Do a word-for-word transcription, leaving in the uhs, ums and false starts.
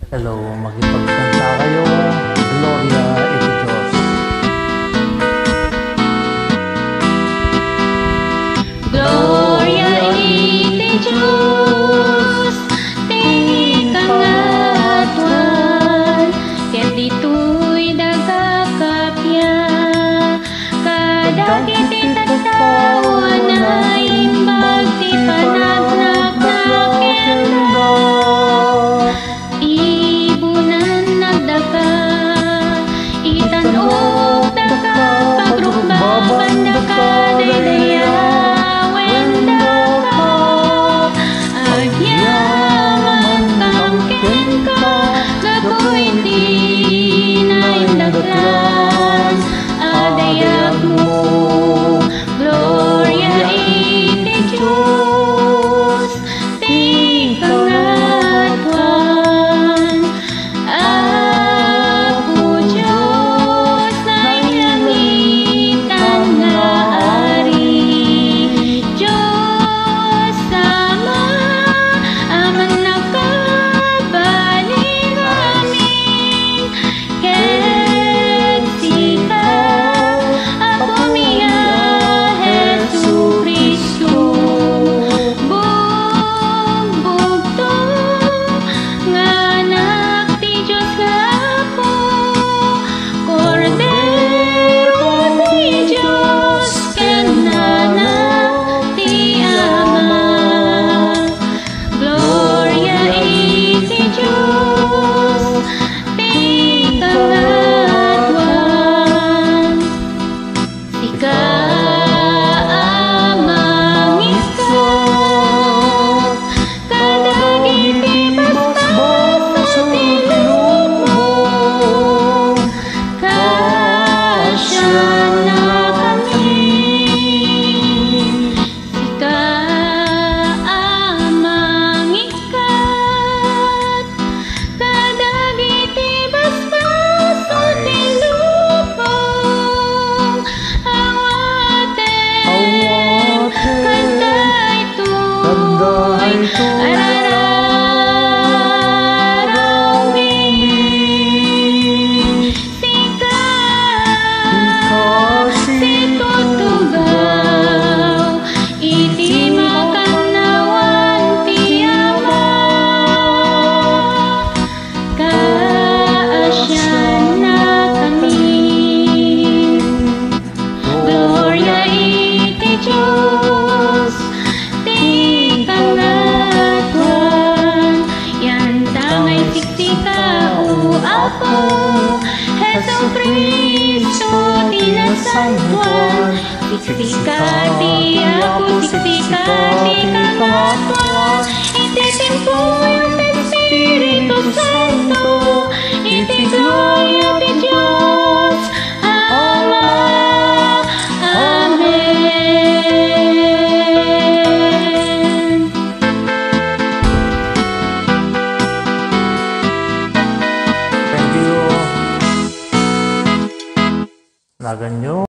Hello, makipagkanta kayo. Gloria iti Dios. Gloria iti Dios, ti kangatoan, ket ditoy daga kappia, kadagiti tattao a naimbag ti panagnagnakenda. Ibunannakdaka, itan-okdaka, pagrukbabandaka, daydayawendaka, agyamankam kenka, gapu iti naindaklan a dayagmo. Gloria iti Dios, ti kangatoan. Apo Dios, nainangitan nga Ari, Dios Ama a mannakabalin amin. Ket sika, Apomi a Jesu-Cristo, bugbugto nga Anak ti Dios nga Apo, Kordero ti Dios ken Anak ti Ama. Gloria iti Dios, ti kangatoan. Sika a mangikkat kadagiti basbasol ti lubong, kaasiannakami. Sika a mangikkat kadagiti basbasol ti lubong, awaten kadaytoy a rararawmi. Sika, sika ti tutugaw iti makannawan ti Ama. Kaasiannakami. Gloria iti Dios, ti kangatoan. Yantangay siksika, O Apo, Jesu-Cristo ti nasantoan. Siksika ti Apo, siksika ti kangatoan. Iti tiempo ti Espiritu Santo, iti gloria ti Dios Ama. Amen. Thank you. Naganyo.